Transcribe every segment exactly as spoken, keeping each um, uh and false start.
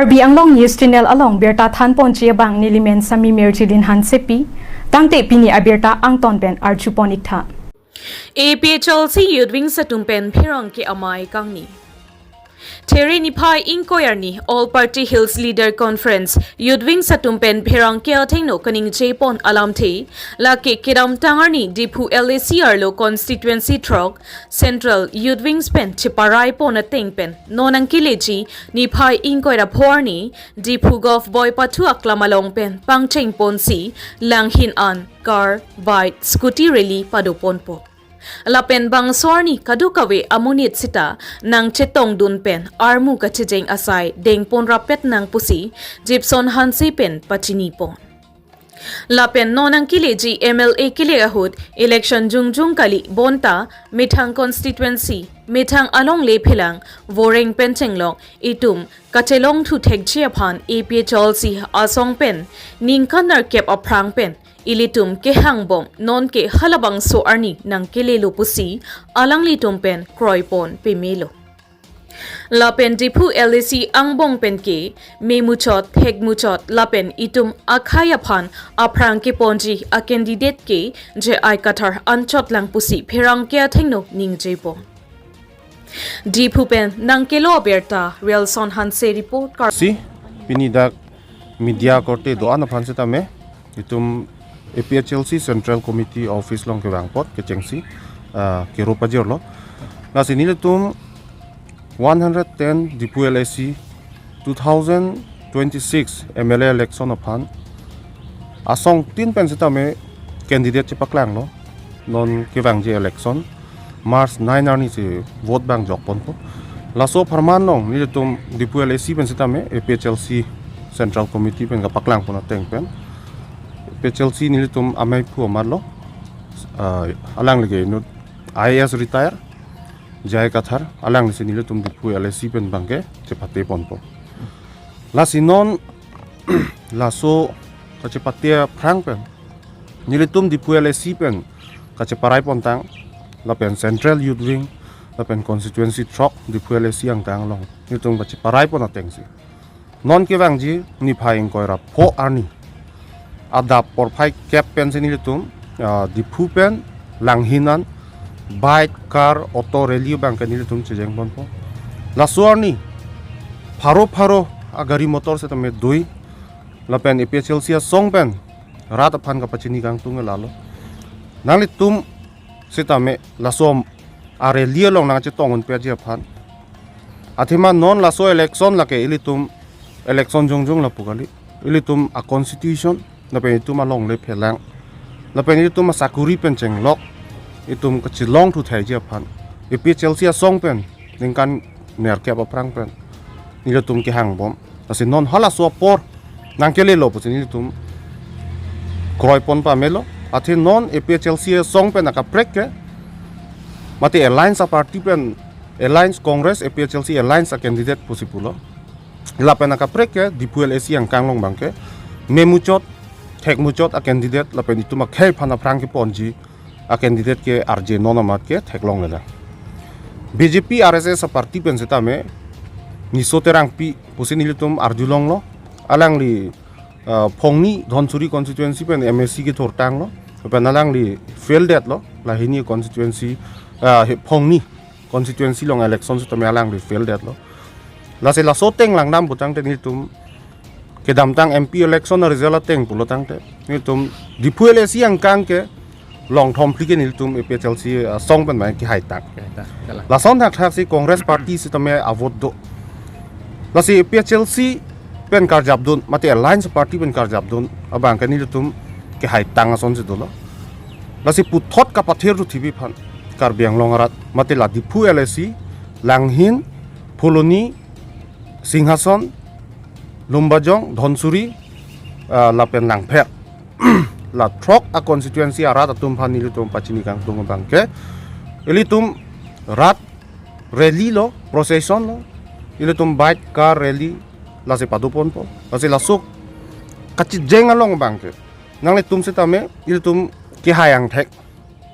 Karbi Anglong News Channel along birta thanponji abang nelimen Sami Mirjilin Hansepi, tangte pini abirta angton pen arjupon iktha. A P H L C Youth Wings atum pen pherangke amei kangni. There niphai ingkoi arni All Party Hills Leader Conference Youth Wings atum pen pherangke athengno kaningjepon alamthe, lake kedamtang arni Diphu L A C arlo constituency throk Central Youth Wings pen cheparaipon ateng pen non nangkeleji niphai ingkoi ra pho arni Diphu Govt Boipathu aklam along pen pangchengponsi langhin an car, bike, scooty rally padoponpo. Lapen bangso arni kadokave amonit sita nangchetongdun pen armu kachejeng asai dengpon rapet nang pusi Jipson Hanse pen pachinipon. Lapen non nangkeleji M L A kelek ahut election jongjong kali bonta methang constituency, methang alongle phelang voreng pen chenglok itum kachelongthu thekji aphan A P H L C asong pen ningkan nerkep aphrang pen ilitum kehangbom, nonke halabangso arni nangkelelo pusi alanglitum pen kroipon pemelo. Lapen Diphu L A C angbong pen ke memuchot, thekmuchot, lapen itum akhei aphan aphrang keponji a candidate ke J I Kathar anchot lang pusi pherangke athengno ningjepon. Diphu pen nangkelo abirta Wilson Hanse report kar- Si, pini dak media korte do-an aphan sitame itum A P H L C Central Committee Office along kevang apot kechengsi, ah, kero pajirlo. Lasi nelitum one hundred ten Diphu L A C two thousand twenty-six M L A election aphan asongtin pen sitame candidate chepaklanglo. Non kevangji election March nine arni si vote bangjokponpo. Laso apharman along nelitum Diphu L A C pen sitame A P H L C Central Committee pen kapaklangpon ateng pen A P H L C nelitum ameiphu amatlo, ah, alangli ke inut I A S retire J I Kathar, alanglisi nelitum Diphu L A C pen abangke chepateponpo. Lasi non laso kachepate aphrang pen nelitum Diphu L A C pen kacheparaipontang, lapen Central Youth Wing, lapen constituency throk Diphu L A C angkang along nelitum kacheparaipon atengsi non kevangji niphai ingkoi ra pho arni adap porphai kep pensi nelitum, ah, Diphu pen langhin an bike, car, auto rally abangke nelitum chejengponpo. Laso arni pharo pharo agari motor sitame doi, lapen A P H L C asong pen rat aphan kapachini kangtung lalo. Nanglitum sitame laso a-rally along nangchetong unpeji aphan. Athema non laso election lake ilitum election jongjong lapu kali. Ilitum a-constitution, lapen itum alongle phelang, lapen itum asakuri pen chenglok itum kachelongthu thaiji aphan A P H L C asong pen ningkan nerkep aphrang pen nelitum kehangbom. Lasi non halaso apor nangkelelo pusi nelitum kroipon pamelo. Athe non A P H L C asong pen akaprek ke mate alliance a-party pen, alliance Congress A P H L C alliance a-candidate pusi pulo. Lapen akaprek ke Diphu L A C angkang along abangke memuchot, thekmuchot a-candidate lapen itum akhei aphan aphrang keponji a-candidate ke arje non amat ke theklonglelang. B J P R S S a-party pen sitame Niso Terangpi pusi nelitum arjulonglo. Alangli, ah, Phongni Dhansiri constituency pen M A C kethurtanglo. Lapen alangli fail detlo. Lahini constituency, ah, he Phongni constituency along election sitame alangli fail detlo. Lasi laso ateng langdam putangte nelitum kedamtang M P election a-result ateng pulotangte nelitum Diphu L A C angkang ke longthom phli ke nelitum A P H L C asong pen mai kehaitang. Kehaitang, kalang. Lason thakthaksi Congress party sitame a-vote do. Lasi A P H L C pen karjapdun, mate alliance party pen karjapdun abangke nelitum kehaitang asonsi dolo. Lasi puthot kapathirthu thibi aphan Karbi Anglong arat, mate la Diphu L A C, Langhin, Phuloni, Singhason, Lumbajong, Dhansiri, ah, lapen Langpher. La throk a-constituency arat atum aphan nelitum pachini kangtung abangke ilitum rat rally lo, procession lo, ilitum bike, car rally, lasi padoponpo. Lasi laso kachijeng along abangke nanglitum sitame ilitum kehai angthek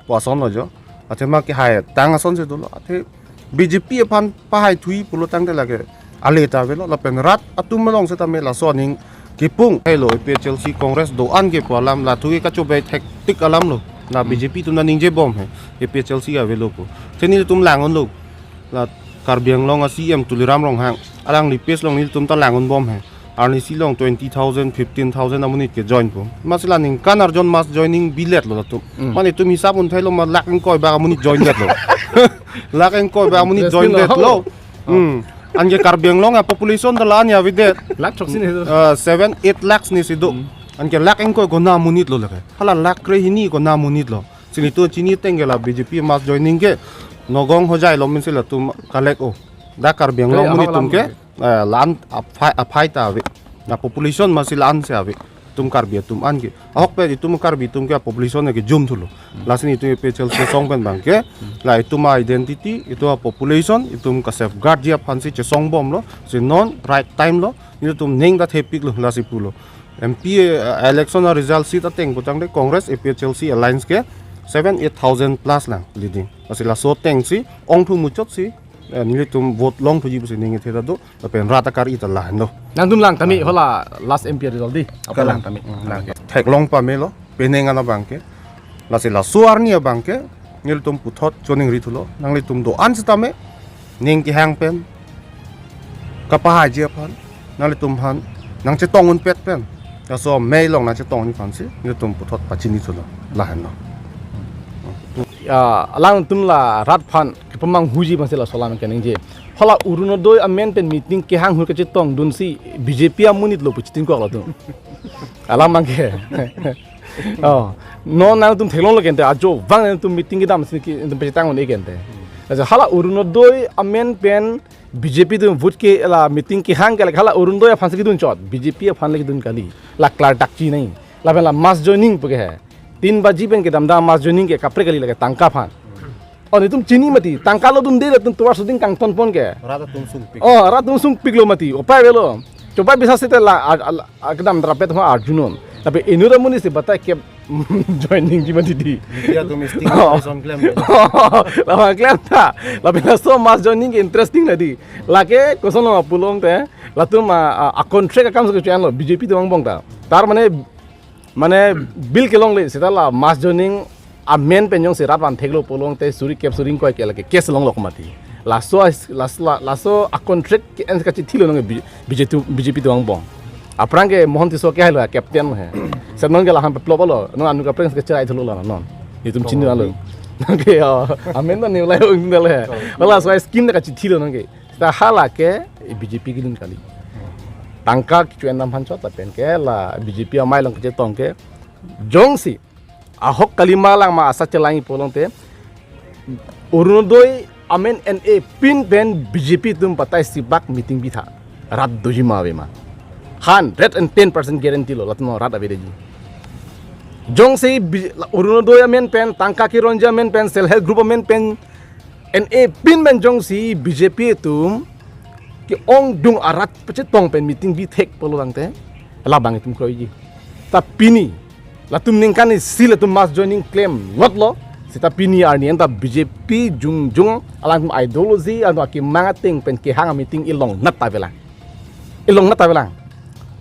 pu asonlo jo. Athema kehaitang asonsi dolo. Athe B J P aphan pahaithui pulotangte lake Ale ta avelo, lapen rat atum along setame laso aning kipung. Helo A P H L C Congress do-an ke pu alam, la thu ke kachobei thektik alam lo. La Hmm. B J P atum nangningjebom he, A P H L C avelo pu. Te nelitum lang-unlo. La Karbi Anglong a C M Tuliram Ronghang, alangli page along nelitum ta lang-unbom he. Arnisi along twenty thousand, fifteen thousand amonit ke join pu. Amatsi la ningkan arjon mass joining biletlo latum. Hmm. Mane itum hisap un-etlo ma lakh ingkoi bak amonit join detlo. Lakh ingkoi bak amonit Interesting join lo. detlo. Hmm. Anke Karbi Anglong a population ta la-an avedet. Lakh throksi ni do. Ah, seven, eight lakhs ni si do. Hmm. Anke lakh ingkoi kona amonit lo lake. Hala lakh krehini kona amonit lo. Sini tu chini ateng ke la B J P mass joining ke Nagaon Hojai along pensi latum collect-o. Dak Karbi Anglong Kali amonit ahok atum alam ke, ke. Eh, la-an aphai, aphai ta ave. Na population amatsi la-an si ave. Itum Karbi atum an ke. Ahok pen itum Karbi atum ke population ke jum thulo. Lasi nelitum A P H L C asong pen abang ke, la itum identity, itum population, itum ka-safeguardji aphansi chesongbomlo. Si non right time lo, nelitum ning ta thepiklo, lasi pulo. M P, eh, election a result sheet ateng putangte Congress A P H L C alliance ke seven, eight thousand plus lang leading. Lasi laso atengsi ongthu muchotsi, eh, nelitum vote longthuji pusi ning kethe ta do, lapen rat akar-i ta lahenlo. Nangtum lang tame, hala last M P result di. Apa Kalang. lang tame? Hmm, lang ke. Theklong pamelo, penang an abang ke. Lasi laso arni abang ke, nelitum puthot choningri thulo, nanglitum do-an setame, ning kehang pen, kapahaiji aphan, nanglitum aphan, nangchetong unpet pen, laso amei along nangchetongji aphansi, nelitum puthot pachini thulo, lahenlo. Ya, alangtum la rat aphan kepamanghuji aphansi laso alam keningje. Hala Orunodoi amen pen meeting kehang ahut kachetongdunsi B J P amonit lo pu chitin kok latum. Alam abang ke. Oh, non nangtum theklonglo kente, ajo vang nangtum meeting kedam si ke nangtum pachetang un-e kente. Aja hala Orunodoi amen pen B J P atum vote ke la meeting kehang ke la hala Orunodoi aphansi kedun chot, B J P aphan le kedun kali. La klardak chinine. Lapen la mass joining pu ke he. Tin baji pen kedamdam mass joining ke kaprek kali lake tangka aphan. Oh, nelitum chini mati, tangka lo dunde latum tovar shooting kangtonpon ke. Rat atum sungpik. Oh, rat atum sungpiklo mati, upai avelo. Chobai bisa seta la, a, a, a, kedam rapet ho arjunon. Tapi inut amonit si batai ke joiningji mati di. Media atum sting Oh. operation klem. Lama klem ta. Lapen laso mass joining ke interesting la di. Lake koson lo pulote, latum a, a, a contract akam si kecho-anlo, B J P atum angbong ta. Tar mane, mane bill kelongle, seta la mass joining amen pen jongsi rat van theklo pulote suri kep suri ingkoi ke lake case longlo mati. Laso as-, las-, la-, laso a contract ke-en kachithilo nang B-, B J P atum, B J P atum angbong. Aphrang ke Mohon Tisso ke helo captain he. Seta non ke lahan peplop lo, non anu kaprek ke cherai thulo la non. Itum chinilo. Nang ke ya, amen ta nilai ung dal he. Wala so scheme ta kachithilo nang ke. Seta hala ke B J P kedun kali. Tangka kecho-endam aphan chot lapen ke la B J P amei along kachetong ke. Jongsi ahok kalima lang ma asa chelang-i pulote, Orunodoi amen en-e pin pen B J P atum batai si bak meeting bitha. Rat doji ma ave ma. Hundred and ten percent guarantee lo, latum rat avedeji. Jongsi bi-, Orunodoi amen pen, tangka keronji amen pen, self help group amen pen, en-e pin pen jongsi B J P atum ke-ongdung arat pachetong pen meeting bithek pulo tangte, labang itum kroiji. Ta pini, latum ningkan isi latum mass joining klemlotlo, seta pini arni anta B J P jongjong, alangtum ideology, alangtum akemang ateng pen kehang meeting ilongnat ta avelang. Ilongnat ta avelang.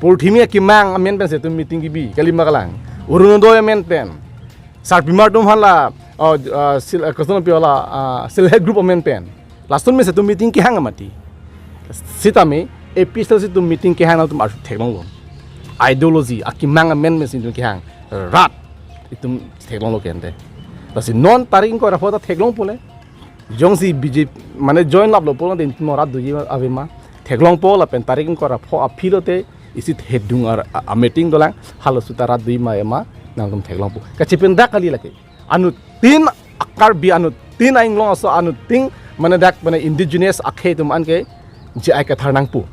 Purthimi akemang amen pensi itum meeting kebi, kalima kalang. Orunodoi amen pen. Sarpimar atum aphan la, oh, ah, sil-, ah, koson pi la, ah, self help group amen pen. Lason mesi itum meeting kehang mati. Sitame, A P H L C atum meeting kehang atum ar theklonglo. Ideology, akemang amen mesi itum kehang. Rat, itum theklonglo kente. Lasi non tarik ingkoi ra pho ta theklongpo le. Jongsi B J P, mane join laplo pulote itum rat doji ave ma. Theklongpo lapen tarik ingkoi ra pho aphi lote isi thedung ar, a, a meeting dolang, halaso seta rat doji ma ave ma, nangtum theklongpo. Kachependak kali lake. Anuttin a-Karbi, anuttin a-Inglong aso, anuttin mane dak mane indigenous akhei atum an ke J I Kathar nangpo.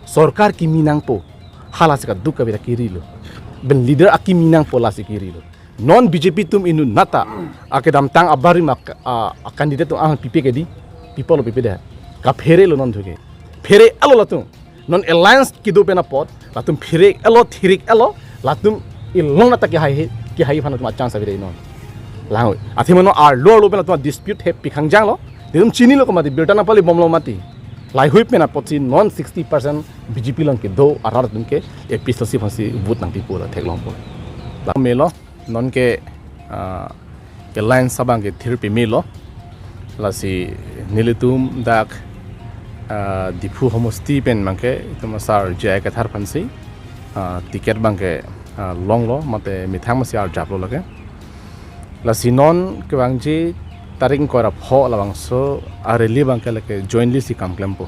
Sorkar kimi nangpo. Halasi kaduk kave ta kerilo. Pen leader akimi nangpo lasi kerilo. Non B J P atum inut nat ta akedamtang abarim a, a, a candidate atum ahang pipe ke di, pipo lo pipe de. Kaphere lo non thu ke. Phere alo latum. Non alliance kedo pen apot, latum phere alo thirik alo, latum ilongnat ta kehai he, kehai aphan latum a chance ave de non. Lang. Athema non arlo arlo pen latum dispute he pikhang janglo. Itum chinilo ko mati, birta nangpali bomlo mati. Laheihui pen apotsi non sixty percent B J P along kedo arat atum ke A P H L C aphansi vote nangpipo ta theklongpo. La melo, non ke, ah, alliance abang ke thir pemelo. Lasi nelitum dak, ah, Diphu homosti pen abang ke itum asar J I Kathar aphansi, ah, ticket abang ke, ah, longlo, mate methang masi arjaplo lake. Lasi non kevangji tarik ingkoi ra pho labangso a-rally abang ke lake jointly si kam klempo.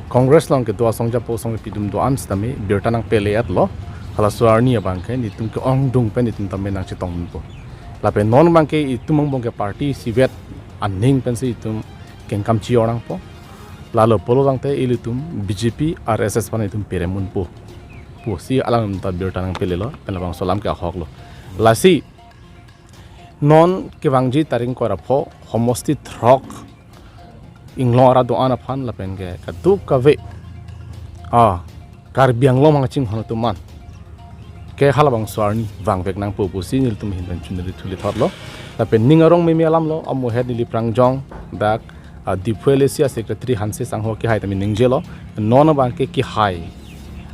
Congress along kedo asong japo asong pidum do-an sitame birta nangpele-etlo. Halaso arni abang ke netum ke-ongdung pen netum tame nangchetongdunpo. Lapen non abang ke itum angbong ke party isivet aning pensi itum kengkam chi-or nangpo. Lalo pulo tangte ilitum B J P, R S S aphan itum perem unpo pusi alanglitum ta birta nangpelelo, pen labangso alam ke ahoklo. Lasi non kevangji tarik ingkoi ra pho homosti throk inglong arat do-an aphan lapen ke kadokave, ah, Karbi Anglong amang chinghon atum an ke halabangso arni vangvek nangpo pusi nelitum ahin pen chunri thuli thotlo. Lapen ning arong meme alamlo, amuhet neli prangjong dak, ah, Diphu L A C a-secretary Hanse Sangho kehai tame ningjelo, non abang ke kehai,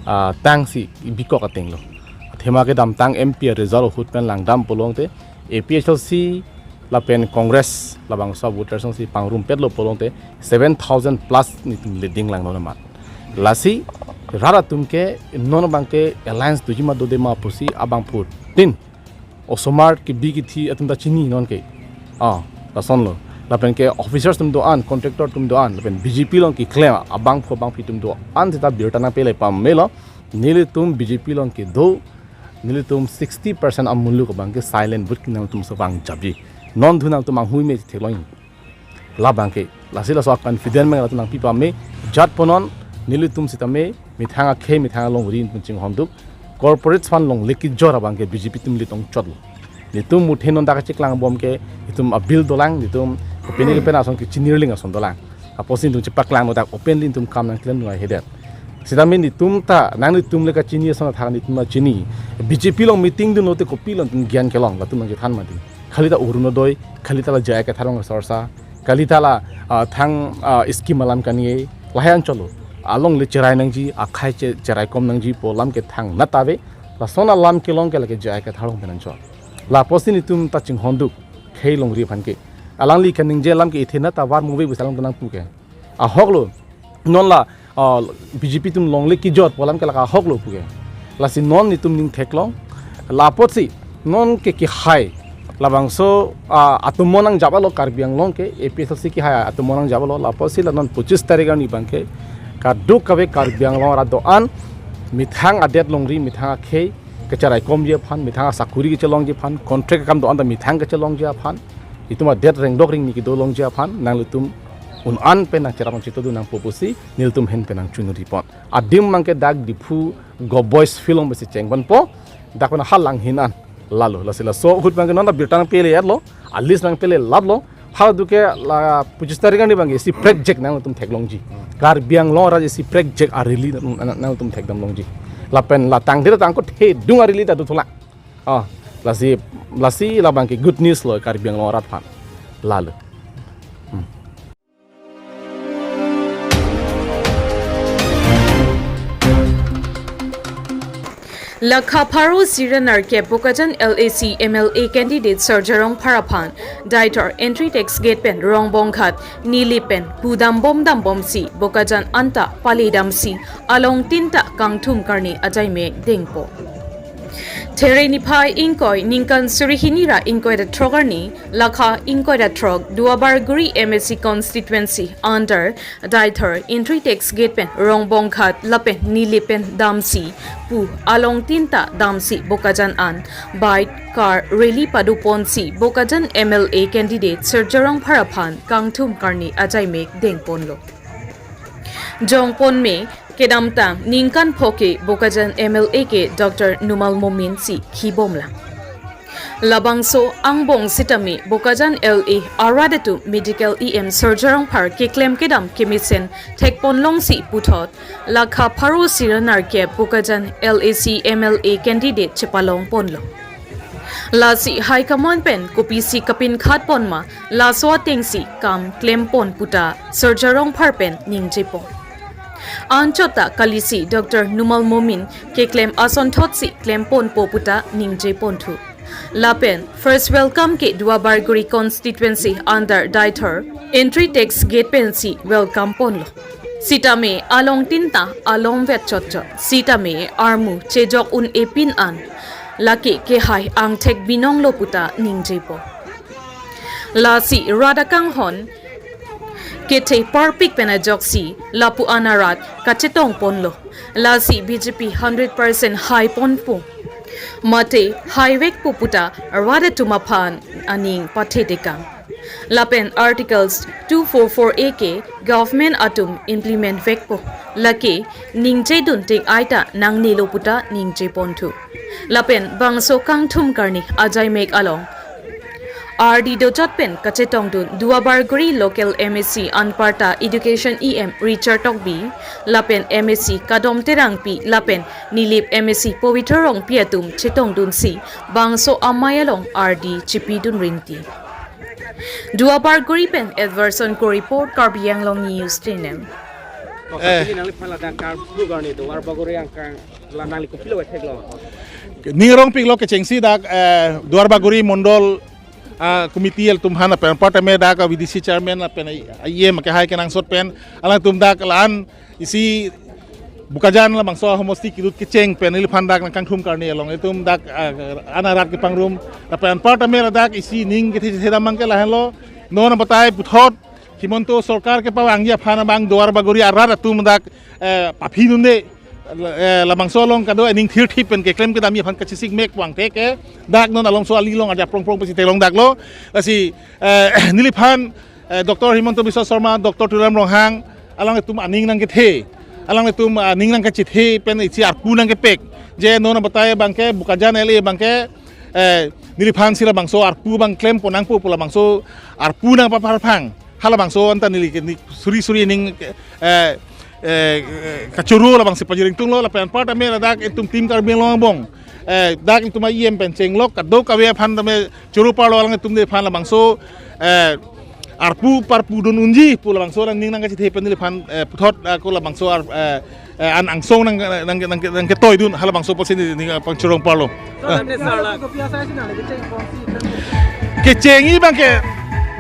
ah, tangsi bikok atenglo. Athema kedamtang M P a-result ahut pen langdam pulo tangte A P H L C lapen Congress labangso a-voters alongsi pangrumpetlo pulo tangte seven thousand plus netum leading langnon amat. Lasi rat atum ke non abang ke alliance doji ma dode ma pusi abangphutin osomar kebi kethi atum ta chini non ke. Ah, lasonlo. Lapen ke officers atum do-an, contractor atum do-an, lapen B J P along keklem abangphu abangphi atum do-an seta birta nangpele pamelo. Nelitum B J P along kedo, nelitum sixty percent amuluk abang ke silent vote ke nangtum so vangjapji. Non thu nangtum manghui me theklong. Labang ke, lasi laso a-confident abang latum nangpi pame, jat punon, nelitum sitame methang akhei methang alongri netum chinghonduk. Corporate fund along lekijor abang ke B J P atum neli tongchotlo. Netum muthe non dak chiklang bom ke, itum a-bill dolang, netum kopine ke pen ason ke chinirling ason dolang. Apotsi netum chepaklang no dak openly netum kam nangklemdun ahedet. Sitame netum ta, nanglitum le kachini ason athak netum ta chini. B J P along meeting dunlote kopilo netum gyan kelong, latum nangchethan mati. Khali ta Orunodoi, khali ta la J I Kathar along sorsa, khali ta la, ah, thang, ah, scheme alam kani, lahai anchotlo. Alongle cherai nangji, akhei che-, cherai kom nangji pu alam ke thangnat ave. Lason alam kelong ke lake J I Kathar along pen anchot. La apotsi netum ta chinghonduk, khei longri aphan ke. Alangli kaningje alam ke ithe na ta var movie bisa along tenang pu ke. Ahoklo. Non la, ah, B J P atum longle kijor pu alam ke lake ahoklo pu ke. Lasi non netum ning theklong. La apotsi non ke kehai labangso, ah, atomo nangjaplo Karbi Anglong ke A P H L C kehai atomo nangjaplo. La apotsi la non pochis tarik arni abang ke kadokave Karbi Anglong arat do-an methang adet longri methang akhei kacherai komji aphan, methang asakuri kachelongji aphan, contract akam do-an ta methang kachelongji aphan, itum adet rengdok ringni kedo longji aphan nanglitum un-an pen nangcherap nangchetongdun nangpo pusi nelitum ahin pen nangchunri pon. Adim abang ke dak Diphu Go Boys field along pensi chengponpo, dak pen halanghin an. Lalo, lasi laso ahut abang ke non ta birta nangpele-etlo, a-list nangpele-laplo, haladuke la pochis tarik arni abang ke isi prekjak nangtum theklongji. Karbi Anglong arat isi prekjak a-rally nang, nang, nangtum thekdam longji. Lapen la tangte tangkot thedung a-rally ta dothulang. Ah, lasi, lasi labang ke good news lo Karbi Anglong arat aphan. Lalo. Hmm. Lakha pharo sira nerkep Bokajan L A C M L A candidate Sarja Rongphar aphan Deithor entry tax gate pen Rongbonghat neli pen pudam bom dam bomsi Bokajan anta pali damsi along tinta kangthum karni ajaimek dengpo. There niphai ingkoi ningkan suri hini ra ingkoi ra throk arni lakha ingkoi ra throk Duarbagori M A C constituency under Deithor entry tax gate pen Rongbonghat lapen neli pen damsi pu along tinta damsi Bokajan an bike car rally padoponsi Bokajan M L A candidate Sarja Rongphar aphan kangthum karni ajaimek dengponlo. Jongpon me kedamtang ningkan pho ke Bokajan M L A ke Doctor Numal Momin si khibomlang. Labangso angbong sitame Bokajan L A arat atum medical E M Sarja Rongphar keklem kedam kemesen thekpon longsi puthot lakha pharo sira nerkep Bokajan L A C M L A candidate chepalongponlo. Lasi High Command pen kopisi kapinkhat pon ma, laso atengsi kam klem pon pu ta Surjya Rongphar pen ningje pon. Anchot ta kalisi Doctor Numal Momin keklem asonthotsi klem ponpo pu ta ningje ponthu. Lapen first welcome ke Duarbagori constituency under Deithor entry tax gate pensi welcome ponlo. Sitame alongtin ta alom vet chotchot. Sitame armu chejok un-e pin an lake kehai angthek binong lo pu ta ningje pon. Lasi rat akanghon kethe parpik pen ajoksi lapu an arat kachetong ponlo. Lasi B J P hundred percent hai ponpo. Mate hai vekpo pu ta rat atum aphan aning pathe tekang. Lapen Articles two four four A ke government atum implement vekpo. Lake ningje dun ting ai ta nangnelo pu ta ningje ponthu. Lapen bangso kangthum karni ajai mek along R D dojot pen kachetong dun Duarbagori local M A C anparta Education E M Richard Tokbi, lapen M A C Kadom Terangpi, lapen Nilip M A C Pavitra Rongpi atum chetong dunsi bangso amei along R D chipi dun rinti. Duarbagori pen Edwardson ko report, Karbi Anglong News Channel. Eh. Nangli pala dak kar bu garni Duarbagori angkang la nangli kopilo theklong. Ning arong piklo kechengsi dak, eh, Duarbagori Mondol, ah, committee atum aphan pen, apar tame dak, ah, V D C chairman pen, ah, E M kehai kenangsot pen, alangtum dak la-an isi Bokajan labangso homosti kidut kecheng pen neliphan dak nang kangthum karni along itum dak, ah, an arat kepangrum, lapen apar tame ladak isi ning kethe thedam abangke lahenlo, non abatai puthot Himanta Sorkar kepavangji aphan abang Duarbagori arat atum dak, eh, paphi dunde, eh, labangso along kado aning thirthip pen keklem kedamji aphan kachesik mek vangthe ke dak non alongso ali along aja prong prong pesi theklong daklo. Lasi, eh, neliphan, eh, Doctor Himanta Biswa Sarma, Doctor Tuliram Ronghang, alanglitum aning nangkethe, alanglitum aning nangkachethe pen isi arpu nangkepek. Je non abatai abangke Bokajan L A abangke, eh, neliphansi labangso arpu abang klem pon nangpo pu labangso arpu nangpaparphang. Halabangso anta neli ke ni suri suri ning, eh, eh, eh, kachoro labangsi pajering tunglo lapen apar tame ladak itum Team Karbi Anglong angbong, eh, dak itum E M pen chenglok kadokave aphan tame choro parlo, alanglitum neliphan labangso, eh, arpu parpu dun unji pu labangso alang ning nangkachethe pen neliphan, eh, puthot, eh, ko labangso ar-, eh, eh, an angsong nang, nang, nang, nangketoi dun halabangso pusi neli, neli, eh, pangchorong parlo. Sir, eh, nangli sir la. Kechengji abangke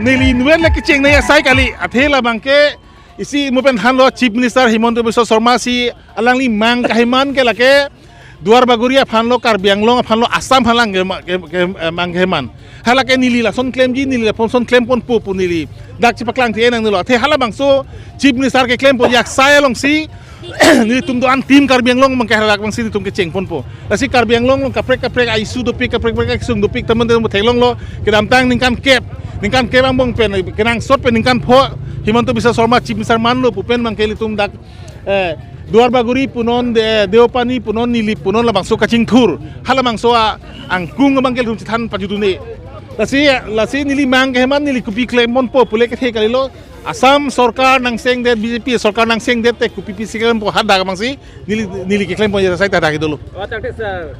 neli inutvet le kecheng nangji asai kali. Athe labangke isi mo pen thanlo Chief Minister Himanta Biswa Sarma si alangli mang kaheman ke lake Duarbagori aphanlo, Karbi Anglong aphanlo, Assam aphan lang ke, ke, ke, eh, mang keheman. Halake neli lason klemji, neli lapuson klem ponpo pu neli dak chepaklangthe nangnelo. Athe halabangso Chief Minister keklem ponji asai alongsi nelitum do-an Team Karbi Anglong abangke halabangsi nelitum kecheng ponpo. Lasi Karbi Anglong along kaprek kaprek a-issue dopik, kaprek kaprek a-kesung dopik, teman teman theklonglo, kedamtang ningkan kep, ningkan kep angbong pen, kenangsot pen ningkan pho Himanta Biswa Sarma Chief Minister manlo pu pen abangke ilitum dak, eh, Duarbagori punon, De-, Deopani punon, Nilip punon labangso kachingthur. Halabangso a-angkung abangke ilitum chethan pajut un-e. Lasi, lasi neli mang keheman neli kopi klem ponpo pule kethe kalilo. Assam Sorkar nangsengdet, B J P Sorkar nangsengdet te kopi pisi klempo hadak abangsi neli, neli keklem ponji asai ta dak dolo. Oh, tangte sir,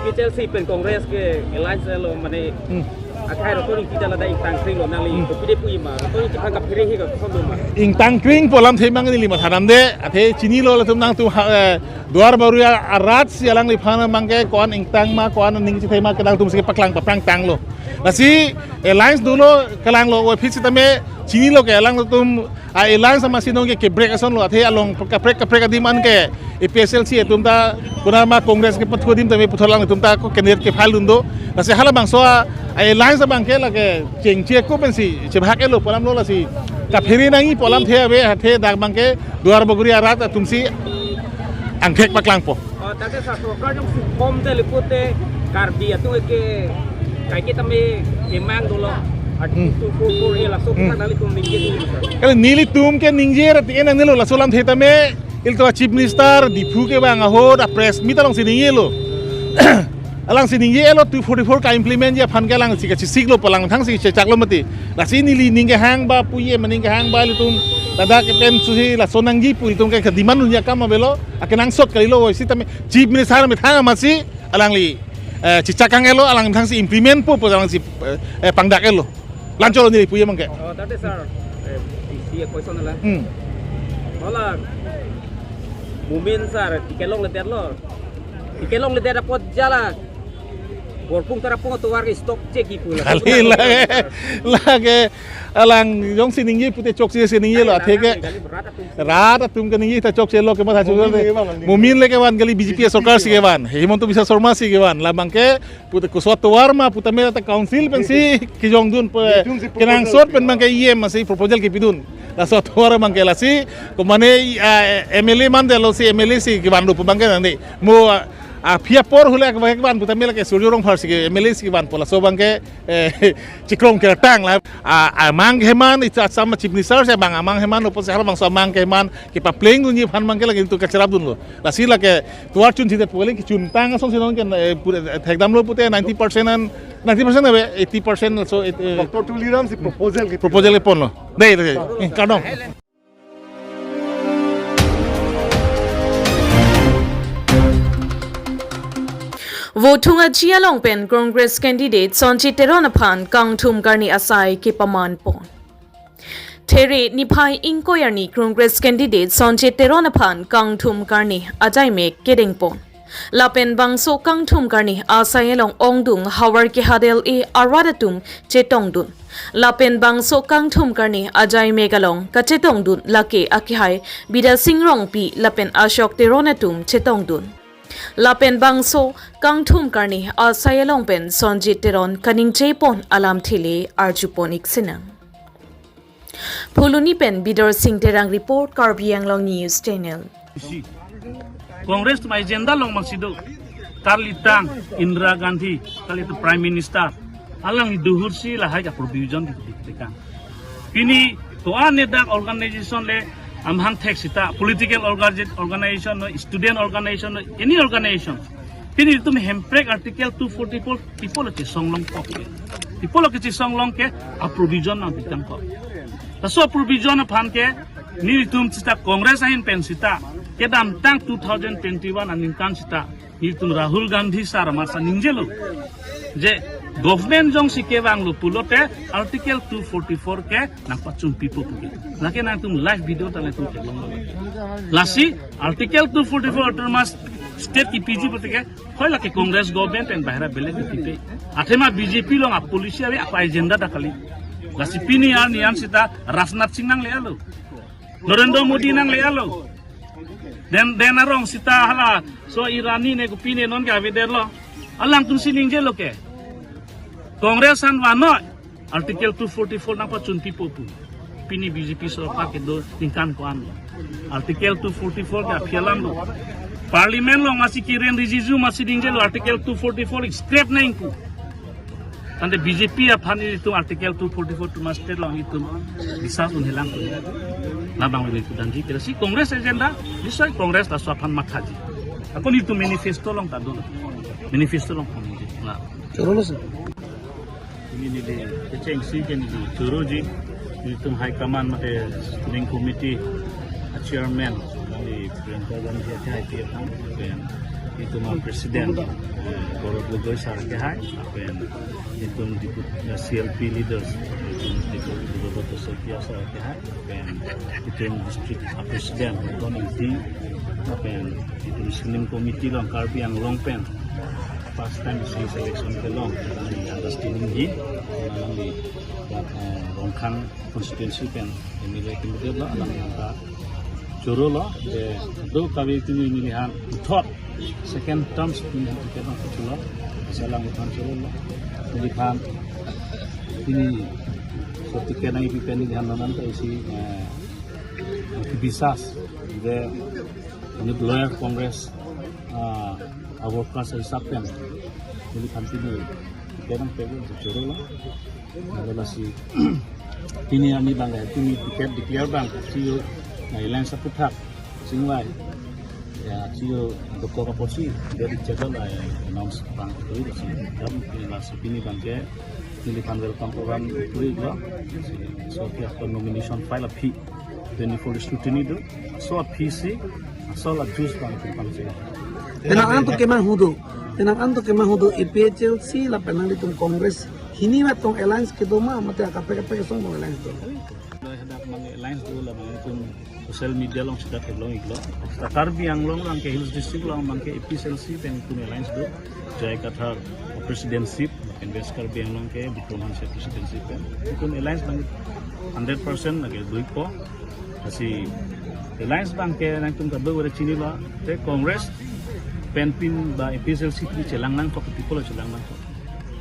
P H L C pen Congress ke alliance lo mane, hmm, akhai Roton Ingti ta ladak ingtang kring lo, nangli, hmm, kopide puji ma, Roton Ingti aphan kaphere he koson do ma? Ingtang kring pu alamthe abang neli matha damde, athe chinilo latum nangtum ha, eh, Duarbagori arat si alangliphan abangke ko-an ingtang ma, ko-an ning chethe ma kedamtang si paklang paprang tanglo. Lasi alliance dolo, kalanglo, oi aphi sitame chinilo ke alangtum a-alliance amatsi nonke kebrek asonlo, athe along kaprek kaprek adim an ke A P H L C atum ta, konat ma Congress kepathu adim tame puthot alangtum ta ko candidate ke-file dun do. Lasi halabangso a-alliance abangke lake chengche ko pensi chebahak-etlo pu alamlo, lasi kaphere nangji pu alamthe ave, athe dak abangke Duarbagori arat atumsi angthek paklangpo. Oh, tangte sir, sorkar jongsi form te le pute Karbi atum ke kaike tame kemang dolo. Article, hmm, two four four A laso, hmm, aphuthak nanglitum ningje dun, sir? Kali nelitum ke ningje ra ti en nangnelo, laso alamthe tame ilitum a-Chief Minister Diphu kevang ahut a-press meet alongsi ningjelo. Alangsi ningjelo two forty-four ka-implement ji aphan ke alangsi kachesiklo pu alang thangsi chechaklo mati. Lasi neli ning kehang ba pu, E M ning kehang ba ilitum ladak ke pensi laso nangji pu ilitum ke demand unji akam avelo, akenangsot kalilo, oi sitame Chief Minister methang amatsi alangli Eh, chichak kang-elo, alang thangsi implement po pu alang si, eh, eh, pangdak-elo. La-anchot lo neli puji abangke. Oh, tangte sir, eh, isi a-question la. Hmm. Hala Momin sir, ticket longledetlo. Ticket longledet apot jala Borpung Tarapung atovar ke stop chek kipu la. Kali lake, lake alang jongsi ningje pute chokche si ningjelo, atheke. Rat atum keningje ta chokchelo ke matha chokchelo. Momin le kevan kali, B J P sorkar si kevan. Himanta Biswa Sarma si kevan. La abangke pute koso atovar ma putame ta council pensi kejongdun pe, kenangsot pen abangke E M si proposal kepidun. Laso atovar abangke lasi komane, ah, M L A mandetlo si M L A si kevan do pu abangke nang di. Mo, ah, aphi apor hule kevan putame lake Surjya Rongphar si ke M L A si kevanpo, laso abangke, eh, chikrong kertang la. Ah, amang keman ita sama Chief Minister si abang amang keman opo si halabangso amang keman kepaplengdunji aphan abangke lake itum kacherapdunlo. Lasi lake tovar chunthedet pu kali, kechuntang asonsi non ke, eh, pura, eh, thekdamlo pute ninety percent an, ninety percent ave, eighty percent also, eh, eh, Doctor Tuliram si proposal ke proposal keponlo. Dei, dei, eh, kardom. Vothung aji along pen Congress candidate Sonjit Teron aphan kangthum karni asai kepaman pon. There niphai ingkoi arni Congress candidate Sonjit Teron aphan kangthum karni ajaimek kedengpon. Lapen bangso kangthum karni asai along ongdung havar kehadel-e arat atum chetongdun. Lapen bangso kangthum karni ajaimek along kachetongdun lake akehai Bidya Sing Rongpi lapen Ashok Teron atum chetongdun. Lapen bangso kangthum karni asai along pen Sonjit Teron kaningje pon alamthe le arjupon-ik sinang. Phuloni pen Bidor Sing Terang report, Karbi Anglong News Channel. Congress atum agenda along mangsi do. Karlitang Indira Gandhi, karlitum Prime Minister. Alangli dohursi lahai ke provision di, di, di kan. Pini to-an nedak organization le amahang thek sita, political orga-, organization lo, student organization lo, any organization. Pini itum hemprek Article two forty-four pi apotlo chesong longpo ke. Pi apotlo ke chesong long ke, a-provision nangpitangpo. Laso provision aphan ke nelitum sita Congress ahin pen sita kedamtang two thousand twenty-one aningkan sita nelitum Rahul Gandhi sir amat si ningjelo je government jongsi kevanglo pulote Article two forty-four ke nangpachunpipo pu ke. Lake nangtum live video ta nangtum kelong. Lasi Article two forty-four Autonomous State kepiji pute ke, hoi lake Congress government pen bahira belek kepipe. Athema B J P along a-policy ave, a-agenda ta kali. Lasi pini arni an sita Rajnath Singh nangle-etlo. Narendra Modi nangle-etlo. Den, den arong sita hala, so Irani ne kopi ne non ke avedetlo. Alangtum si ningjelo ke. Congress an vanoi Article two forty-four nangpachunpipo pu. Pini B J P sorkar kedo ningkan ko-an. Article two forty-four ke aphi alamlo. Parliament along masi Kiren Rijiju masi ningjelo Article two forty-four scrap nangji pu. Tangte B J P aphan itum Article two forty-four Autonomous State along itum bisas un-e lang pu. Labang le itum dangji kira si Congress agenda, bisai Congress laso aphan mathaji. Ako nelitum manifesto along ta do. Manifesto along kami. Nah. Choro lo sir. Pini neli kechengsi ke neli choroji, nelitum high command mate steering committee a-chairman, neli Priyanka Gandhi akehai pi aphan, pen itum a-president, eh, Gaurav Gogoi sir akehai, pen itum deput, eh, C L P leaders, itum deput Guru Bhatta Saikia sir akehai, pen itum district president Ton Ingti, pen itum screening committee along Karbi Anglong pen first time isi selection kelong, alangli understanding ji, alangli, eh, Rongkhang constituency pen M L A candidate lo, alangli nangkachorolo, je do kave tumi neliphan puthot second term si neliphan ticket nangkacholo, lasi alangli aphan chorolo, neliphan pini so ticket nangpi pen neliphan non an ta isi, eh, kebisas, je, ini loyal Congress, ah, a-workers ahisap pen neliphan pini ticket nangpilo, chorolo. Lalu lasi pini arni abang ya, pini ticket declare abang, C E O, na, alliance aphuthak chingvai. Ya, C E O dokok apotsi, dia di channel la announce abang itu, lasi dam pini lasi pini abangke neliphan welcome program itu lo. So, tiap nomination file aphi twenty-four scrutiny do. So, aphi si, so la juice abang itu pangsi. Penang an tu keman hudo. Penang anto kemang hodo A P H L C lapen nanglitum Congress hini mat tong alliance kedo ma mate akaprek akaprek asong tong alliance do. Lo hadak mang alliance do la mang tum social media along sita theklong iklo. Karbi Anglong abang ke Hills District along abang ke A P H L C pen tum alliance do. J I Kathar presidency pen West Karbi Anglong ke Bikram Hanse presidency pen tum alliance abang hundred percent lake do-ikpo. Lasi alliance abang ke nangtum kadokave chinilo, te Congress pen pin ba A P H L C pin chelang nangkok, people chelang nangkok.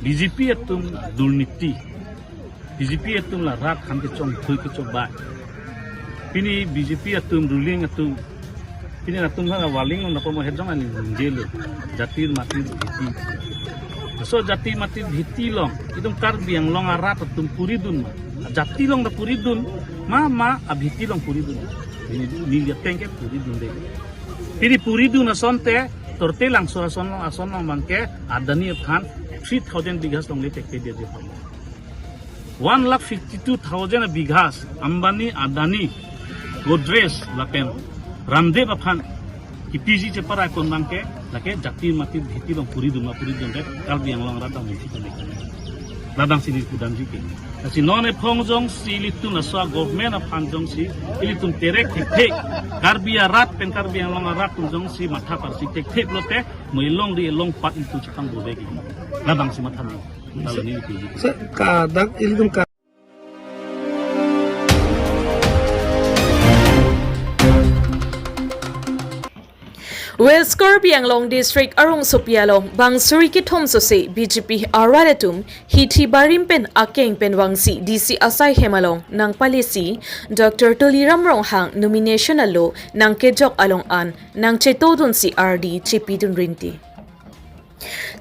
B J P atum durniti, B J P atum la rat khan kechongthui kechongbai. Pini B J P atum ruling atum, pini latum ha warning lo, napa mo hejong ani jelo. Jati mati bhiti. So jati mati bhiti along, itum Karbi Anglong arat atum puridun ma. Jati along ta puridun ma, ma abhiti along puridun. Ini, ini lihat tengke puridun de. Pini puridun asonte, torte langso ason, ason abang ke Adani aphan three thousand bighas longle thekthedet aphan. One lakh fifty-two thousand bighas Ambani, Adani, Godrej lapen Ramdev aphan kipiji cheparai pon abang ke, lake jati mati bhiti along puridun ma puridun de, Karbi Anglong arat dam misi kami. Labang sini kudam ji ke. Lasi non ephong jongsi ilitum laso government aphan jongsi ilitum terek thekthe, Karbi arat pen Karbi Anglong arat atum jongsi matha parsi thekthe pulote, mo elong di elong pat ilitum chepang bode ke. Labang si matha me. Kalau ini ilitum. Sir, kadak ilitum ka- West Karbi Anglong District arongsopi along bang suri kethom sose B J P arat atum hithi barim pen akeng pen vangsi D C asai hem along nangpalesi Doctor Tuliram Ronghang nomination alo nangkejok along an nangchetodunsi ardi chepidun rinti.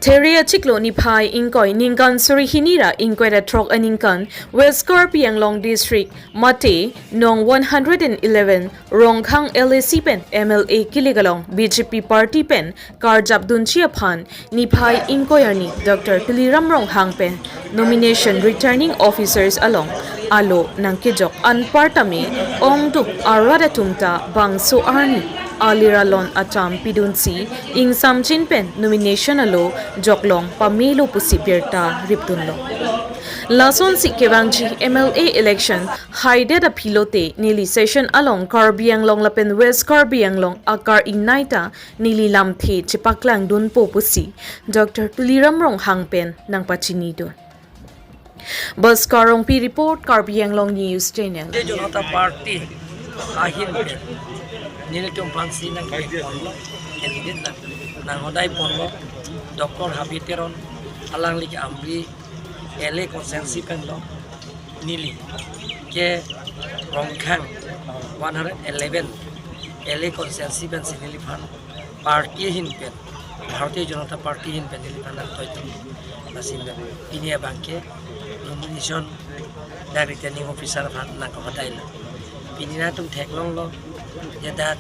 There achiklo niphai ingkoi ningkan suri hini ra ingkoi ra throk aningkan West Karbi Anglong District mate nong one hundred and eleven Rongkhang L A C pen M L A kilik along B J P party pen karjapdunji aphan niphai ingkoi arni Doctor Tuliram Ronghang pen nomination returning officers along alo nangkejok anparta me ongduk arat atum ta bangso arni alir alon acham pidunsi ingsamjin pen nomination alo joklong pamelo pusi birta ripdunlo. Lasonsi kevangji M L A election haidet aphi lote neli session along Karbi Anglong lapen West Karbi Anglong akar ingnei ta neli lamthe chepaklangdunpo pusi Doctor Tuliram Ronghang pen nangpachinidun. Bhaskar Rongpi report, Karbi Anglong News Channel. Bharatiya Janata Party ahin pen nelitum aphansi nangkepon lo, candidate nang, nanghodai ponlo, Doctor Habe Teron, alangli ke Amri L A constituency pen lo, neli ke Rongkhang one hundred eleven L A constituency pensi neliphan party ahin pen, Bharatiya Janata Party ahin pen neliphan nangtoi tum. Lasi pen pini abang ke nomination dak returning officer aphan nangkehothailo. Pini nangtum theklonglo, ya dak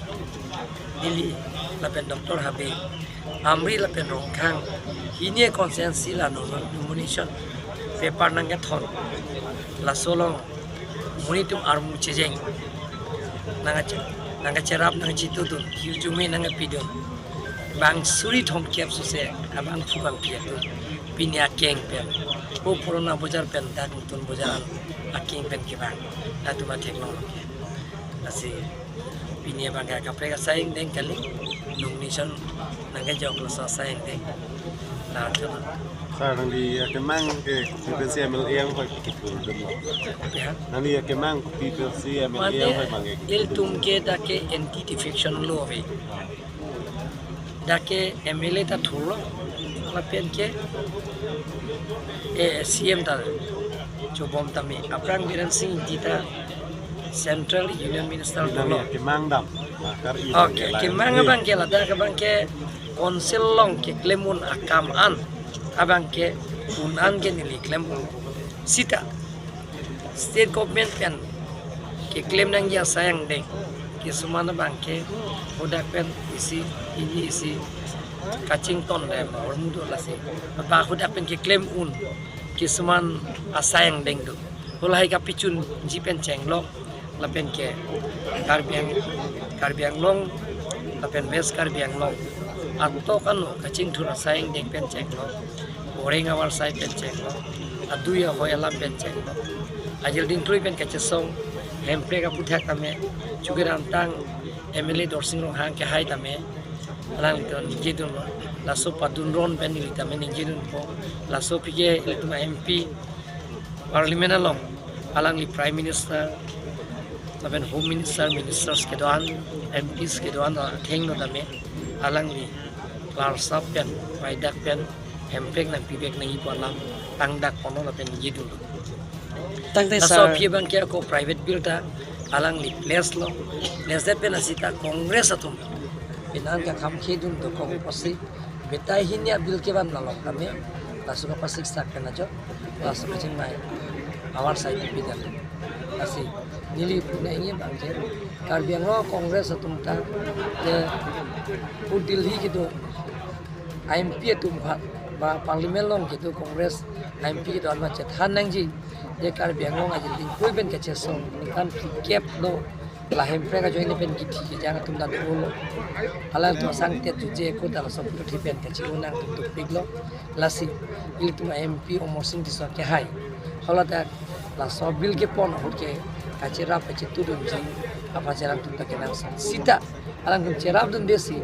neli lapen Doctor Habe, Amri lapen Rongkhang hini constituency la nom-, nomination paper nangkethon. Laso along monit atum armu chejeng. Nangkache-, nangkacherap nangkachetodun, hirjume nangkapidun. Bang suri thomkep sose abangphu bangphi atum pini akeng pen, o Purana Bazar pen dak Nutun Bazar an akeng pen kevang. Latum atheklonglo ke. Lasi pini abang ke kaprek asai angdeng kali, nomination nangkejok laso asai angdeng. Latum. Sir, nangli akemang ke P P C M L A anghoi kipidun lo. Ya. Nangli akemang P P C M L A anghoi abang ke. Mane ilitum ke dak ke anti defection law ave. Dak ke M L A ta thurlo, lapen ke, eh, C M ta chobom tame. Aphrang Biren Singh Engti ta Central Union Minister dolo. Nangli akemang dam. Akar i. Okay, akemang abang ke ladak abang ke council along keklem un akam an abang ke un an ke neli klem un. Sita state government pen keklem nangji asai angdeng, kisuman abang ke hadak pen isi, ini isi kachington dam, hormu do lasi. Apa hadak pen keklem un kisuman asai angdeng do. Halahai kapachunji pen chenglok, lapen ke Karbi Ang-, Karbi Anglong, lapen West Karbi Anglong Atok ano kachingthur asai angdeng pen chenglo, oreng avarsai pen chenglo, adui ahoi alam pen chenglo, ajil dingklui pen kachesong Hemprek aputhak tame, chukedamtang M L A Dorsing Ronghang kehai tame, alanglitum ningjedunlo, laso padunron pen neli tame ningjedunpo, laso aphi ke ilitum M P, Parliament along alangli Prime Minister, lapen Home Minister, Ministers kedo-an, M Ps kedo-an athengno tame alangli klarsap pen, maidak pen, Hemprek nangpivek nangji pu alam tangdak ponlo lapen ningjedunlo. Tangte laso sir, aphi abang ke ako private bill ta alangli place lo, place det pen asita Congress atum penang kakham khedun dokok apotsi, betai hini a-bill kevan along tame, laso kapasik sak pen ajo, laso kachingmai avarsai pidam. Lasi neli puna ingin abang ke, Karbi Anglong Congress atum ta, ke, u Delhi kedo M P atum aphan, ba Parliament along kedo Congress M P kedo-an aphan chethan nangji, je Karbi Anglong ajil dingklui pen kachesong ningkan phlikep lo, la Hemprek ajoine pen kithi kejang atum ta dolo. Alangtum asangtet juje ko ta laso puthot pen kachi-o nangtum tupiklo. Lasi ilitum M P Amarsing Tisso kehai, haladak laso bill kepon ahut ke kacherap kachetudunji aphan alangtum ta kenangsot. Sita alangtum cherapdunde si,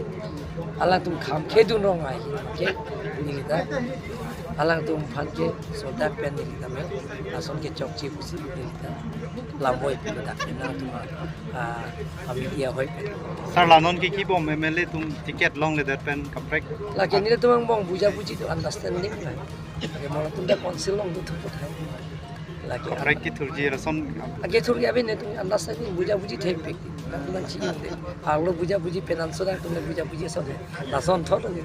alangtum kham khedun rong ai ke neli ta, alangtum aphan ke sodak pen neli tame lason kechokche pusi neli ta lamboi pen dak nangtum a, a, a-media ahoi pen. Sir, la non ke kibom M L A atum ticket longledet pen kaprek? Lake nelitum angbong bujabuji do, understanding nang. Lake mo latum ta council along do thupo thai. Lake kaprek kethurji lason. Lake thurji abin netum understanding bujabuji thekpik. Nangtum nangchini de. Arlo bujabuji pen anso nangtum le bujabuji ason he. Lason thot ne.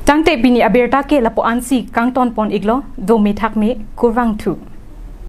Tangte pini abirta ke lapu-ansi kangton pon iklo, do methak me, kurvangthu.